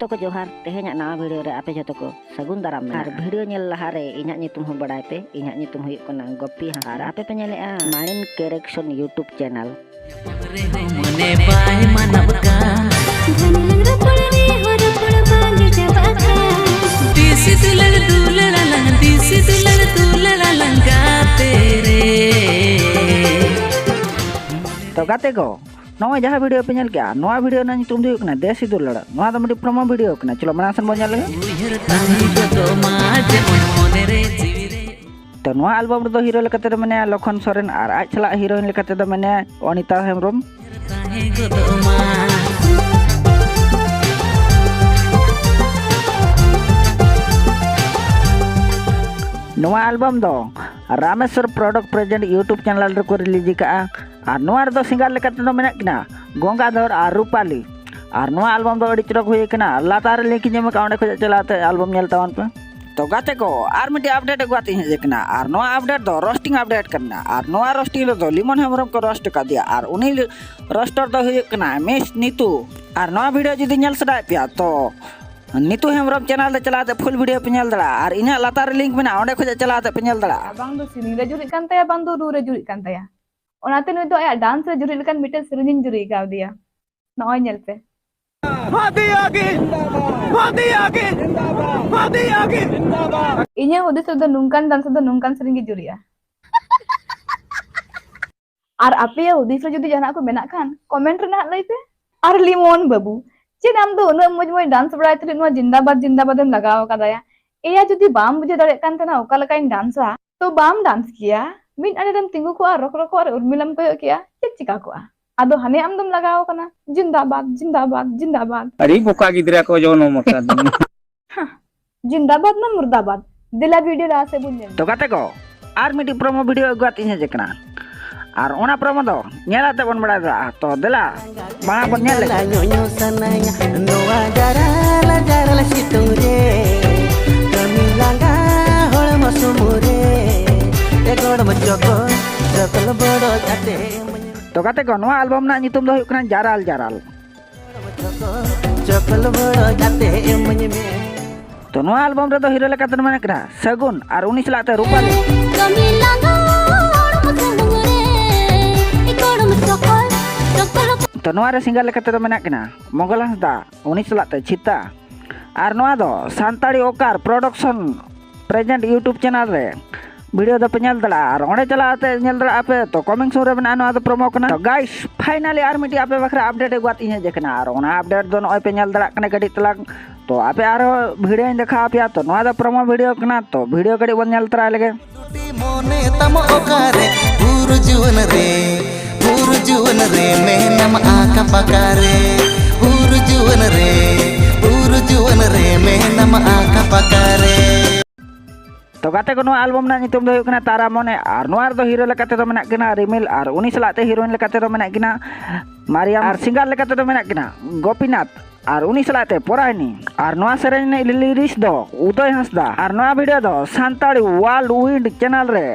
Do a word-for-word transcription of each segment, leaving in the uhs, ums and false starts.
ᱠᱚ ᱡᱚᱦᱟᱨ, ᱛᱮᱦᱮᱧᱟᱜ ᱱᱟᱣᱟ ᱵᱷᱤᱰᱤᱭᱳ ᱨᱮ ᱟᱯᱮ ᱡᱷᱚᱛᱚ ᱠᱚ ᱥᱟᱹᱜᱩᱱ ᱫᱟᱨᱟᱢ ᱢᱮᱱᱟᱜᱼᱟ᱾ ᱟᱨ ᱵᱷᱤᱰᱤᱭᱳ ᱧᱮᱞ ᱞᱟᱦᱟᱨᱮ ᱤᱧᱟᱹᱜ ᱧᱩᱛᱩᱢ ᱦᱚᱸ ᱵᱟᱲᱟᱭ ᱯᱮ, ᱤᱧᱟᱹᱜ ᱧᱩᱛᱩᱢ ᱦᱩᱭᱩᱜ ᱠᱟᱱᱟ ᱜᱳᱯᱤ ᱦᱟᱸᱥᱫᱟ᱾ ᱟᱨ ᱟᱯᱮ ᱯᱮ ᱧᱮᱞᱮᱜᱼᱟ ᱢᱟᱨᱮᱱ ᱠᱮᱨᱮᱠᱥᱚᱱ YouTube channel᱾ ᱢᱚᱱᱮ ᱵᱟᱭ ᱢᱟᱱᱟᱣ ᱠᱟᱱ᱾ ᱫᱷᱟᱹᱱᱩ ᱞᱟᱝ ᱨᱚᱯᱚᱲ ᱨᱮ ᱦᱚᱨᱚᱯᱚᱲ ᱵᱟᱝ ᱪᱟᱵᱟᱜ ᱠᱟᱱ᱾ ᱫᱤᱥᱤ ᱫᱩᱞᱟᱹᱲ ᱫᱩᱞᱟᱹᱲ ᱟᱞᱟᱝ, ᱫᱤᱥᱤ ᱫᱩᱞᱟᱹᱲ ᱫᱩᱞᱟᱹᱲ ᱟᱞᱟᱝ ᱜᱟᱛᱮ ᱨᱮ᱾ ᱛᱚ ᱜᱟᱛᱮ ᱠᱚ, ᱱᱚᱜᱼᱚᱭ ᱡᱟᱦᱟᱸ ᱵᱷᱤᱰᱤᱭᱳ ᱯᱮ ᱧᱮᱞ ᱠᱮᱜᱼᱟ, ᱱᱚᱣᱟ ᱵᱷᱤᱰᱤᱭᱳ ᱨᱮᱱᱟᱜ ᱧᱩᱛᱩᱢ ᱫᱚ ᱦᱩᱭᱩᱜ ᱠᱟᱱᱟ ᱫᱮᱥᱤ ᱫᱩᱞᱟᱹᱲ᱾ ᱱᱚᱣᱟ ᱫᱚ ᱢᱤᱫᱴᱤᱡ ᱯᱨᱳᱢᱳ ᱵᱷᱤᱰᱤᱭᱳ ᱠᱟᱱᱟ᱾ ᱪᱚᱞᱚ ᱢᱟᱲᱟᱝ ᱥᱮᱱ ᱵᱚᱱ ᱧᱮᱞ ᱞᱮᱜᱮ᱾ ᱩᱭᱦᱟᱹᱨ ᱛᱟᱦᱮᱸ ᱜᱚᱫᱚᱜ ᱢᱟ ᱡᱮᱢᱚᱱ ᱢᱚᱱᱮ ᱨᱮ ᱡᱤᱣᱤ ᱨᱮ᱾ ᱛᱚ ᱱᱚᱣᱟ ᱟᱞᱵᱚᱢ ᱨᱮᱫᱚ ᱦᱤᱨᱳ ᱞᱮᱠᱟᱛᱮ ᱫᱚ ᱢᱮᱱᱟᱭᱟ ᱞᱚᱠᱷᱚᱱ ᱥᱚᱨᱮᱱ ᱟᱨ ᱟᱡ ᱥᱟᱞᱟᱜ ᱦᱤᱨᱳᱭᱤᱱ ᱞᱮᱠᱟᱛᱮ ᱫᱚ ᱢᱮᱱᱟᱭᱟ ᱚᱱᱤᱛᱟ ᱦᱮᱢᱵᱨᱚᱢ᱾ ᱛᱟᱦᱮᱸ ᱜᱚᱫᱚᱜ ᱢᱟ᱾ ᱱᱚᱣᱟ ᱟᱞᱵᱚᱢ ᱫᱚ ᱨᱟᱢᱮᱥᱣᱚᱨ ᱯᱨᱚᱰᱚᱠᱴ ᱯᱨᱮᱡᱮᱱᱴ YouTube ᱪᱮᱱᱮᱞ ᱨᱮᱠᱚ ᱨᱤᱞᱤᱡᱽ ᱟᱠᱟᱫᱼᱟ᱾ ᱟᱨ ᱱᱚᱣᱟ ᱨᱮᱫᱚ ᱥᱤᱝᱜᱟᱨ ᱞᱮᱠᱟ ᱛᱮᱫᱚ ᱢᱮᱱᱟᱜ ᱠᱤᱱᱟ ᱜᱚᱝᱜᱟᱫᱷᱚᱨ ᱟᱨ ᱨᱩᱯᱟᱞᱤ᱾ ᱟᱨ ᱱᱚᱣᱟ ᱟᱞᱵᱚᱢ ᱫᱚ ᱟᱹᱰᱤ ᱪᱚᱨᱚᱠ ᱦᱩᱭ ᱟᱠᱟᱱᱟ᱾ ᱞᱟᱛᱟᱨ ᱨᱮ ᱞᱤᱝᱠ ᱤᱧ ᱮᱢ ᱟᱠᱟᱫᱼᱟ, ᱚᱸᱰᱮ ᱠᱷᱚᱱ ᱪᱟᱞᱟᱣ ᱠᱟᱛᱮ ᱟᱞᱵᱚᱢ ᱧᱮᱞ ᱛᱟᱵᱚᱱ ᱯᱮ᱾ ᱛᱚ ᱜᱟᱛᱮ ᱠᱚ, ᱟᱨ ᱢᱤᱫᱴᱤᱡ ᱟᱯᱰᱮᱴ ᱟᱹᱜᱩ ᱠᱟᱛᱮ ᱤᱧ ᱦᱮᱡ ᱟᱠᱟᱱᱟ᱾ ᱟᱨ ᱱᱚᱣᱟ ᱟᱯᱰᱮᱴ ᱫᱚ ᱨᱳᱥᱴᱤᱝ ᱟᱯᱰᱮᱴ ᱠᱟᱱᱟ᱾ ᱟᱨ ᱱᱚᱣᱟ ᱨᱳᱥᱴᱤᱝ ᱨᱮᱫᱚ ᱞᱤᱢᱚᱱ ᱦᱮᱢᱵᱨᱚᱢ ᱠᱚ ᱨᱳᱥᱴ ᱟᱠᱟᱫᱮᱭᱟ᱾ ᱟᱨ ᱩᱱᱤ ᱨᱳᱥᱴᱟᱨ ᱫᱚ ᱦᱩᱭᱩᱜ ᱠᱟᱱᱟ ᱢᱤᱥ ᱱᱤᱛᱩ᱾ ᱟᱨ ᱱᱚᱣᱟ ᱵᱷᱤᱰᱤᱭᱳ ᱡᱩᱫᱤ ᱧᱮᱞ ᱥᱟᱱᱟᱭᱮᱫ ᱯᱮᱭᱟ ᱛᱚ ᱱᱤᱛᱩ ᱦᱮᱢᱵᱨᱚᱢ ᱪᱮᱱᱮᱞ ᱨᱮ ᱪᱟᱞᱟᱣ ᱠᱟᱛᱮ ᱯᱷᱩᱞ ᱵᱷᱤᱰᱤᱭᱳ ᱯᱮ ᱧᱮᱞ ᱫᱟᱲᱮᱭᱟᱜᱼᱟ᱾ ᱟᱨ ᱤᱧᱟᱹᱜ ᱞᱟᱛᱟᱨ ᱨᱮ ᱞᱤᱝᱠ ᱢᱮᱱᱟᱜᱼᱟ, ᱚᱸᱰᱮ ᱠᱷᱚᱱ ᱪᱟᱞᱟᱣ ᱠᱟᱛᱮ ᱯᱮ ᱧᱮᱞ ᱫᱟᱲᱮᱭᱟᱜᱼᱟ᱾ ᱵᱟᱝ ᱫᱚ ᱥᱮᱨᱮᱧ ᱨᱮ ᱡᱩᱨᱤᱜ ᱠᱟᱱ ᱛᱟᱭᱟ, ᱵᱟᱝ ᱫᱚ ᱨᱩ ᱨᱮ ᱡᱩᱨᱤᱜ ᱠᱟᱱ ᱛᱟᱭᱟ᱾ ᱚᱱᱟᱛᱮ ᱱᱩᱭ ᱫᱚ ᱟᱭᱟᱜ ᱰᱟᱱᱥ ᱨᱮ ᱡᱩᱨᱤᱜ ᱞᱮᱠᱟᱱ ᱢᱤᱫᱴᱮᱱ ᱥᱮᱨᱮᱧ ᱤᱧ ᱡᱩᱨᱤ ᱠᱟᱣᱫᱮᱭᱟ᱾ ᱱᱚᱜᱼᱚᱭ ᱧᱮᱞ ᱯᱮ᱾ ᱦᱟᱹᱛᱤᱭᱟ ᱜᱮ, ᱦᱟᱹᱛᱤᱭᱟ ᱜᱮ, ᱦᱟᱹᱛᱤᱭᱟ ᱜᱮ᱾ ᱤᱧᱟᱹᱜ ᱦᱩᱫᱤᱥ ᱨᱮᱫᱚ ᱱᱚᱝᱠᱟᱱ ᱰᱟᱱᱥ ᱫᱚ ᱱᱚᱝᱠᱟᱱ ᱥᱮᱨᱮᱧ ᱜᱮ ᱡᱩᱨᱤᱜᱼᱟ᱾ ᱟᱨ ᱟᱯᱮᱭᱟᱜ ᱦᱩᱫᱤᱥ ᱨᱮ ᱡᱩᱫᱤ ᱡᱟᱦᱟᱱᱟᱜ ᱠᱚ ᱢᱮᱱᱟᱜ ᱠᱷᱟᱱ ᱠᱚᱢᱮᱱᱴ ᱨᱮ ᱱᱟᱦᱟᱜ ᱞᱟᱹᱭ ᱯᱮ᱾ ᱟᱨ ᱞᱤᱢᱚᱱ ᱵᱟᱹᱵᱩ, ᱪᱮᱫ ᱟᱢ ᱫᱚ ᱩᱱᱟᱹᱜ ᱢᱚᱡᱽ ᱢᱚᱡᱽ ᱰᱟᱱᱥ ᱵᱟᱲᱟᱭ ᱛᱩᱞᱩᱡ ᱱᱚᱣᱟ ᱡᱤᱱᱫᱟᱵᱟᱫ ᱡᱤᱱᱫᱟᱵᱟᱫ ᱮᱢ ᱞᱟᱜᱟᱣ ᱟᱠᱟᱫᱟᱭᱟ? ᱮᱭᱟ, ᱡᱩᱫᱤ ᱵᱟᱢ ᱵᱩᱡᱷᱟᱹᱣ ᱫᱟᱲᱮᱭᱟᱜ ᱠᱟᱱ ᱛᱟᱦᱮᱱᱟ ᱚᱠᱟ ᱞᱮᱠᱟᱧ ᱰᱟᱱᱥᱟ, ᱛᱚ ᱵᱟᱢ ᱰᱟᱱᱥ ᱠᱮᱭᱟ᱾ ᱢᱤᱫ ᱟᱲᱮ ᱨᱮᱢ ᱛᱤᱸᱜᱩ ᱠᱚᱜᱼᱟ, ᱨᱚᱠ ᱨᱚᱠᱚᱜ ᱟᱨ ᱩᱨᱢᱤᱞᱟᱢ ᱠᱚᱭᱚᱜ ᱠᱮᱭᱟ, ᱪᱮᱫ ᱪᱤᱠᱟ ᱠᱚᱜᱼᱟ? ᱟᱫᱚ ᱦᱟᱱᱮ ᱟᱢ ᱫᱚᱢ ᱞᱟᱜᱟᱣ ᱟᱠᱟᱱᱟ ᱡᱤᱱᱫᱟᱵᱟᱫ, ᱡᱤᱱᱫᱟᱵᱟᱫ, ᱡᱤᱱᱫᱟᱵᱟᱫ᱾ ᱟᱹᱰᱤ ᱵᱚᱠᱟ ᱜᱤᱫᱽᱨᱟᱹ ᱠᱚ ᱡᱚᱱᱚᱢ ᱟᱠᱟᱫᱤᱧᱟ᱾ ᱦᱟᱸ, ᱡᱤᱱᱫᱟᱵᱟᱫ ᱱᱟ ᱢᱩᱨᱫᱟᱵᱟᱫ᱾ ᱫᱮᱞᱟ ᱵᱷᱤᱰᱤᱭᱳ ᱞᱟᱦᱟ ᱥᱮᱫ ᱵᱚᱱ ᱧᱮᱞ᱾ ᱛᱚ ᱜᱟᱛᱮ ᱠᱚ, ᱟᱨ ᱢᱤᱫᱴᱤᱡ ᱯᱨᱳᱢᱳ ᱵᱷᱤᱰᱤᱭᱳ ᱟᱹᱜᱩ ᱠᱟᱛᱮ ᱤᱧ ᱦᱮᱡ ᱟᱠᱟᱱᱟ᱾ ᱟᱨ ᱚᱱᱟ ᱯᱨᱳᱢᱳ ᱫᱚ ᱧᱮᱞ ᱟᱛᱮ ᱵᱚᱱ ᱵᱟᱲᱟᱭ ᱫᱟᱲᱮᱭᱟᱜᱼᱟ᱾ ᱛᱚ ᱫᱮᱞᱟ, ᱢᱟᱲᱟᱝ ᱵᱚᱱ ᱧᱮᱞ ᱞᱮᱜᱮ᱾ ᱧᱩᱧᱩ ᱥᱟᱱᱟᱧᱟ ᱱᱚᱣᱟ ᱡᱟᱨᱟᱞ ᱡᱟᱨᱟᱞ ᱥᱤᱛᱩᱝ ᱨᱮ, ᱠᱟᱹᱢᱤ ᱞᱟᱸᱜᱟ ᱦᱚᱲᱢᱚ ᱥᱩᱢᱩ ᱨᱮ, ᱮ ᱜᱚᱲᱚᱢ ᱪᱚᱠᱚ, ᱡᱚᱛᱚᱱ ᱵᱚᱲᱚ ᱠᱟᱛᱮ᱾ ᱛᱚ ᱜᱟᱛᱮ ᱠᱚ, ᱱᱚᱣᱟ ᱟᱞᱵᱚᱢ ᱨᱮᱱᱟᱜ ᱧᱩᱛᱩᱢ ᱫᱚ ᱦᱩᱭᱩᱜ ᱠᱟᱱᱟ ᱡᱟᱨᱟᱞ ᱡᱟᱨᱟᱞ᱾ ᱪᱚᱯᱚᱞ ᱵᱚᱲᱚ ᱡᱟᱛᱮ ᱮᱢᱟᱹᱧ ᱢᱮ᱾ ᱛᱚ ᱱᱚᱣᱟ ᱟᱞᱵᱚᱢ ᱨᱮᱫᱚ ᱦᱤᱨᱳ ᱞᱮᱠᱟᱛᱮ ᱢᱮᱱᱟᱜ ᱠᱤᱱᱟ ᱥᱟᱹᱜᱩᱱ ᱟᱨ ᱩᱱᱤ ᱥᱟᱞᱟᱜ ᱛᱮ ᱨᱩᱯᱟᱞᱤ᱾ ᱠᱟᱹᱢᱤ ᱞᱟᱸᱜᱟ ᱦᱚᱲᱢᱚ ᱥᱩᱢᱩᱝ ᱨᱮ ᱤᱠᱚᱲᱢ ᱪᱚᱠᱚᱞ ᱪᱚᱠᱚᱞ᱾ ᱛᱚ ᱱᱚᱣᱟ ᱨᱮ ᱥᱤᱝᱜᱟᱨ ᱞᱮᱠᱟᱛᱮ ᱫᱚ ᱢᱮᱱᱟᱜ ᱠᱤᱱᱟ ᱢᱚᱝᱜᱚᱞ ᱦᱟᱸᱥᱫᱟ, ᱩᱱᱤ ᱥᱟᱞᱟᱜ ᱛᱮ ᱪᱷᱤᱛᱟ᱾ ᱟᱨ ᱱᱚᱣᱟ ᱫᱚ ᱥᱟᱱᱛᱟᱲᱤ ᱚᱠᱟᱨ ᱯᱨᱚᱰᱟᱠᱥᱚᱱ ᱯᱨᱮᱡᱮᱱᱴ YouTube ᱪᱮᱱᱮᱞ ᱨᱮ ᱵᱷᱤᱰᱤᱭᱳ ᱫᱚᱯᱮ ᱧᱮᱞ ᱫᱟᱲᱮᱭᱟᱜᱼᱟ᱾ ᱟᱨ ᱚᱸᱰᱮ ᱪᱟᱞᱟᱣ ᱠᱟᱛᱮ ᱧᱮᱞ ᱫᱟᱲᱮᱭᱟᱜᱼᱟ ᱯᱮ᱾ ᱛᱚ ᱠᱚᱢᱤᱝ ᱥᱩᱱ ᱨᱮ ᱢᱮᱱᱟᱜᱼᱟ ᱱᱚᱣᱟ ᱫᱚ ᱯᱨᱳᱢᱳ ᱠᱟᱱᱟ᱾ ᱛᱚ ᱜᱟᱭᱥ, ᱯᱷᱟᱭᱱᱟᱞᱤ ᱟᱨ ᱢᱤᱫᱴᱤᱡ ᱟᱯᱮ ᱵᱟᱠᱷᱨᱟ ᱟᱯᱰᱮᱴ ᱟᱹᱜᱩᱣᱟᱛ ᱤᱧ ᱦᱮᱡ ᱟᱠᱟᱱᱟ᱾ ᱟᱨ ᱚᱱᱟ ᱟᱯᱰᱮᱴ ᱫᱚ ᱱᱚᱜᱼᱚᱭ ᱯᱮ ᱧᱮᱞ ᱫᱟᱲᱮᱭᱟᱜ ᱠᱟᱱᱟ ᱠᱟᱹᱴᱤᱡ ᱛᱟᱞᱟᱝ᱾ ᱛᱚ ᱟᱯᱮ ᱟᱨᱦᱚᱸ ᱵᱷᱤᱰᱤᱭᱳᱧ ᱫᱮᱠᱷᱟᱣ ᱟᱯᱮᱭᱟ᱾ ᱛᱚ ᱱᱚᱣᱟ ᱫᱚ ᱯᱨᱳᱢᱳ ᱵᱷᱤᱰᱤᱭᱳ ᱠᱟᱱᱟ᱾ ᱛᱚ ᱵᱷᱤᱰᱤᱭᱳ ᱠᱟᱹᱴᱤᱡ ᱵᱚᱱ ᱧᱮᱞ ᱛᱚᱨᱟᱭ ᱞᱮᱜᱮ᱾ ᱴᱩᱴᱤ ᱢᱚᱱᱮ ᱛᱟᱢ ᱚᱠᱟᱨᱮ ᱦᱩᱨ ᱡᱩᱣᱟᱹᱱ ᱨᱮ, ᱦᱩᱨ ᱡᱩᱣᱟᱹᱱ ᱨᱮ ᱢᱮᱱᱟᱢ ᱟᱠᱟ ᱯᱟᱠᱟᱨᱮ, ᱦᱩᱨ ᱡᱩᱣᱟᱹᱱ ᱨᱮ, ᱦᱩᱨ ᱡᱩᱣᱟᱹᱱ ᱨᱮ ᱢᱮᱱᱟᱢ ᱟᱠᱟ ᱯᱟᱠᱟᱨᱮ᱾ ᱛᱚ ᱜᱟᱛᱮ ᱠᱚ, ᱱᱚᱣᱟ ᱟᱞᱵᱚᱢ ᱨᱮᱱᱟᱜ ᱧᱩᱛᱩᱢ ᱫᱚ ᱦᱩᱭᱩᱜ ᱠᱟᱱᱟ ᱛᱟᱨᱟ ᱢᱚᱱᱮ᱾ ᱟᱨ ᱱᱚᱣᱟ ᱨᱮᱫᱚ ᱦᱤᱨᱳ ᱞᱮᱠᱟ ᱛᱮᱫᱚ ᱢᱮᱱᱟᱜ ᱠᱤᱱᱟ ᱨᱤᱢᱤᱞ, ᱟᱨ ᱩᱱᱤ ᱥᱟᱞᱟᱜ ᱛᱮ ᱦᱤᱨᱳᱭᱤᱱ ᱞᱮᱠᱟ ᱛᱮᱫᱚ ᱢᱮᱱᱟᱜ ᱠᱤᱱᱟ ᱢᱟᱨᱤᱭᱟᱢ, ᱟᱨ ᱥᱤᱝᱜᱟᱨ ᱞᱮᱠᱟ ᱛᱮᱫᱚ ᱢᱮᱱᱟᱜ ᱠᱤᱱᱟ ᱜᱳᱯᱤᱱᱟᱛᱷ, ᱟᱨ ᱩᱱᱤ ᱥᱟᱞᱟᱜ ᱛᱮ ᱯᱚᱨᱟᱭᱱᱤ᱾ ᱟᱨ ᱱᱚᱣᱟ ᱥᱮᱨᱮᱧ ᱨᱤᱱᱤᱡ ᱞᱤᱨᱤᱠᱥ ᱫᱚ ᱩᱫᱚᱭ ᱦᱟᱸᱥᱫᱟ᱾ ᱟᱨ ᱱᱚᱣᱟ ᱵᱷᱤᱰᱤᱭᱳ ᱫᱚ ᱥᱟᱱᱛᱟᱲᱤ ᱣᱟᱨᱞᱰ ᱣᱤᱱᱰ ᱪᱮᱱᱮᱞ ᱨᱮ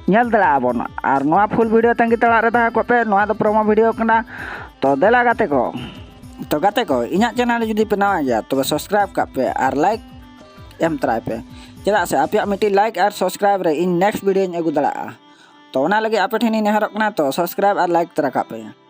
ᱧᱮᱞ ᱫᱟᱲᱮᱭᱟᱜᱼᱟ ᱵᱚᱱ᱾ ᱟᱨ ᱱᱚᱣᱟ ᱯᱷᱩᱞ ᱵᱷᱤᱰᱤᱭᱳ ᱛᱟᱺᱜᱤ ᱛᱟᱲᱟᱜ ᱨᱮ ᱛᱟᱦᱮᱸ ᱠᱚᱜ ᱯᱮ᱾ ᱱᱚᱣᱟ ᱫᱚ ᱯᱨᱳᱢᱳ ᱵᱷᱤᱰᱤᱭᱳ ᱠᱟᱱᱟ᱾ ᱛᱚ ᱫᱮᱞᱟ ᱜᱟᱛᱮ ᱠᱚ, ᱛᱚ ᱜᱟᱛᱮ ᱠᱚ, ᱤᱧᱟᱹᱜ ᱪᱮᱱᱮᱞ ᱨᱮ ᱡᱩᱫᱤ ᱯᱮ ᱱᱟᱣᱟ ᱜᱮᱭᱟ, ᱛᱚᱵᱮ ᱥᱟᱵᱥᱠᱨᱟᱭᱤᱵ ᱠᱟᱜ ᱯᱮ ᱟᱨ ᱞᱟᱭᱤᱠ ᱮᱢ ᱛᱚᱨᱟᱭ ᱯᱮ, ᱪᱮᱫᱟᱜ ᱥᱮ ᱟᱯᱮᱭᱟᱜ ᱢᱤᱫᱴᱤᱡ ᱞᱟᱭᱤᱠ ᱟᱨ ᱥᱟᱵᱥᱠᱨᱟᱭᱤᱵ ᱨᱮ ᱤᱧ ᱱᱮᱠᱥᱴ ᱵᱷᱤᱰᱤᱭᱳᱧ ᱟᱹᱜᱩ ᱫᱟᱲᱮᱭᱟᱜᱼᱟ᱾ ᱛᱚ ᱚᱱᱟ ᱞᱟᱹᱜᱤᱫ ᱟᱯᱮ ᱴᱷᱮᱱᱤᱧ ᱱᱮᱦᱚᱨᱚᱜ ᱠᱟᱱᱟ, ᱛᱚ ᱥᱟᱵᱥᱠᱨᱟᱭᱤᱵ ᱟᱨ ᱞᱟᱭᱤᱠ ᱛᱚᱨᱟ ᱠᱟᱜ ᱯᱮ᱾